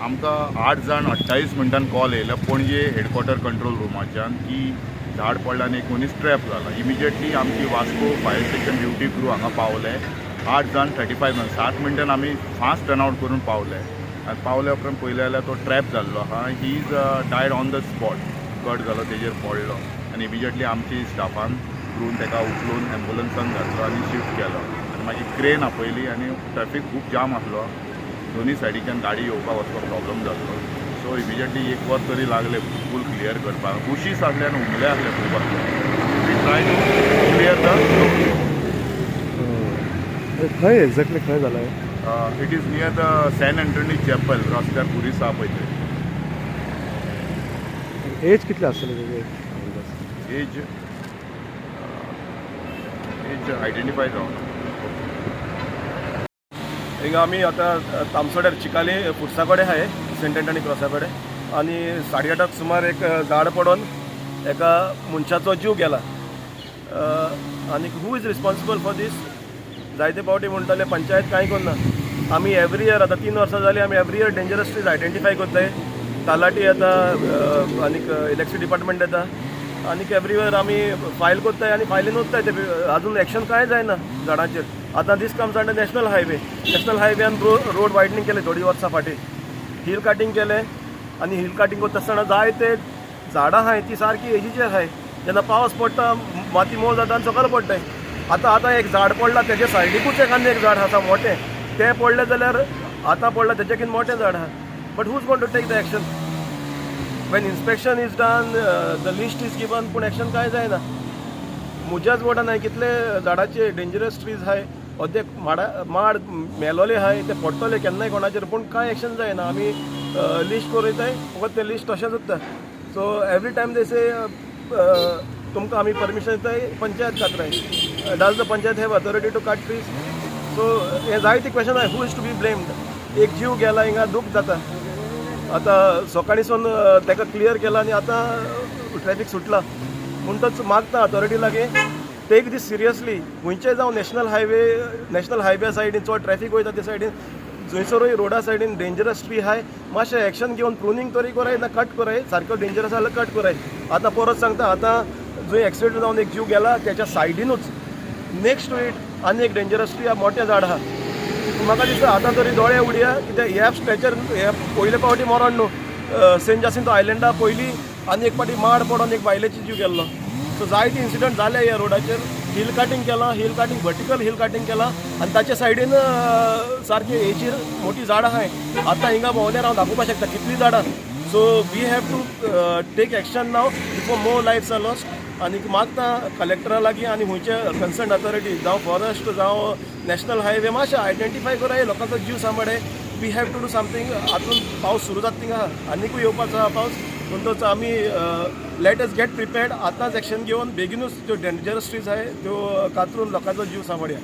आमकां 8 जावन 28 मिनटान कॉल येयलो पणजे हेडक्वॉर्टर कंट्रोल रुमाच्यान की झाड पडला आनी एक मनीस ट्रॅप जाला. इमिजिएटली आमची Vasco fire station duty crew हांगा पावले. 8 जावन 35 मिनट, 7 मिनटान आमी फास्ट टर्न आवट करून पावले आनी पावल्या उपरांत पळयलें जाल्यार तो ट्रॅप जाल्लो आहा. He is died on the spot. Cut जालो, तेजेर पडलो आनी इमिजिएटली आमची स्टाफान क्रून ताका उखलून एम्बुलन्सान घातलो आनी शिफ्ट केलो आनी मागीर क्रेन आपयली. आनी ट्रॅफीक खूब जाम आसलो, दोनी सायडीच्यान गाडी येवपाक वचपाक प्रॉब्लम जाल्लो. सो इमिजिएटली एक वर तरी लागलें फूल क्लियर करपाक. बुशीस आसले आनी हुमले आसले, खूब आसले. We try to clear the खंय एक्झॅक्टली, खंय जाला? It is near the Saint Anthony Chapel, रस्त्यार पुलीस आहा पळय थंय. एज कितली आसतली तेजी? एज एज आयडेंटिफाय जावना. हिंगा आमी आतां तामसोड्यार चिकाली फुडसा कडेन आहाय, सेंट एंटनी क्रॉसा कडेन. आनी 8:30 सुमार एक झाड पडोन एका मनशाचो जीव गेला. आनी who is responsible for this? जायते फावटी म्हणटाले, पंचायत कांय करना. आमी एवरी इयर, आतां 3 वर्सां जालीं, आमी every year dangerous trees identify करताय. तलाठी येता आनीक इलेक्ट्रिसिटी डिपार्टमेंट येता आनीक एवरी इयर आमी फायल करताय आनी फायलीन वताय ते. अजून एक्शन कांय जायना झाडांचेर. आतां this comes under national highway. National हायवेन रोड वायडनींग केलें थोडीं वर्सां फाटीं, हिल काटींग केलें आनी हिल काटींग करता आसतना जायते झाडां आहाय, ती सारकी एजीचेर आहाय. जेन्ना पावस पडटा, माती मोव जाता आनी सकयल पडटाय. आतां आतां एक झाड पडलां, तेजे सायडीकूच एक आनी एक झाड आसा मोटें. तें पडलें जाल्यार आतां पडलां तेजे मोटें झाड आहा. But who's gonna to take the action? When inspection is done, the list is given, पूण एक्शन कांय जायना. म्हज्याच वॉर्डान हांवें कितले झाडाचे डेंजरस ट्रीज आहाय, अर्दे माडा माड मेलोले आहाय, ते पडटले केन्नाय कोणाचेर, पूण कांय एक्शन जायना. आमी लिस्ट करयताय, फकत तें लिस्ट तशेंच उरता. So every time they say, तुमकां आमी परमिशन दिताय, panchayat कातराय. Does the panchayat have authority to cut trees? So हे जायते क्वेश्चन आहाय. Who is to be blamed? एक जीव गेला हिंगा, दूख जाता. आतां सकाळीसून ताका क्लियर केला आनी आतां ट्रॅफीक सुटला. म्हणटच मागता अथॉरिटी लागीं, take this seriously. खंयचे जावं नॅशनल हायवे, नॅशनल हायवे सायडीन चड ट्रॅफीक वयता ते सायडीन, जंयसरूय रोडा सायडीन डेंजरस ट्री आहाय, मातशें एक्शन घेवन प्रुनींग तरी कराय ना कट कराय. सारको डेंजरस जाल्यार कट कराय. आतां परत सांगता, आतां जंय एक्सिडंट जावन एक जीव गेला, त्याच्या सायडीनूच नेक्स्ट टू it आनी एक डेंजरस ट्री मोठें झाड आहा. म्हाका दिसता आतां तरी दोळे उडया, कित्याक ह्या स्ट्रेचर हे पयले फावटी मरण न्हू. सेंट जासिंतो आयलंडा पयलीं आनी एक फावटी माड पडोन एक बायलेची जीव गेल्लो. सो जायते इन्सिडंट जाले ह्या रोडाचेर. हिल काटींग केलां, hill cutting, vertical hill cutting केलां आनी ताच्या सायडीन सारकी हेचीर मोठी झाडां आहाय. आतां हिंगा भोंवल्यार हांव दाखोवपाक शकता कितलीं झाडां. So we have to take action now before more lives are lost. आनी मागता कलेक्टरा लागीं आनी खंयचे कन्सर्न अथॉरिटी, जावं फॉरेस्ट, जावं नॅशनल हायवे, मातशें आयडेंटिफाय कराय, लोकांचो जीव सांबाळे. We have to do something. आतून पावस सुरू जाता थिंगा, आनिकूय येवपाचो आहा पावस. म्हणटच आमी let us get prepared. आतांच एक्शन घेवन बेगीनूच त्यो डेंजरस ट्रीज आहाय त्यो कातरून लोकांचो जीव सांबाळया.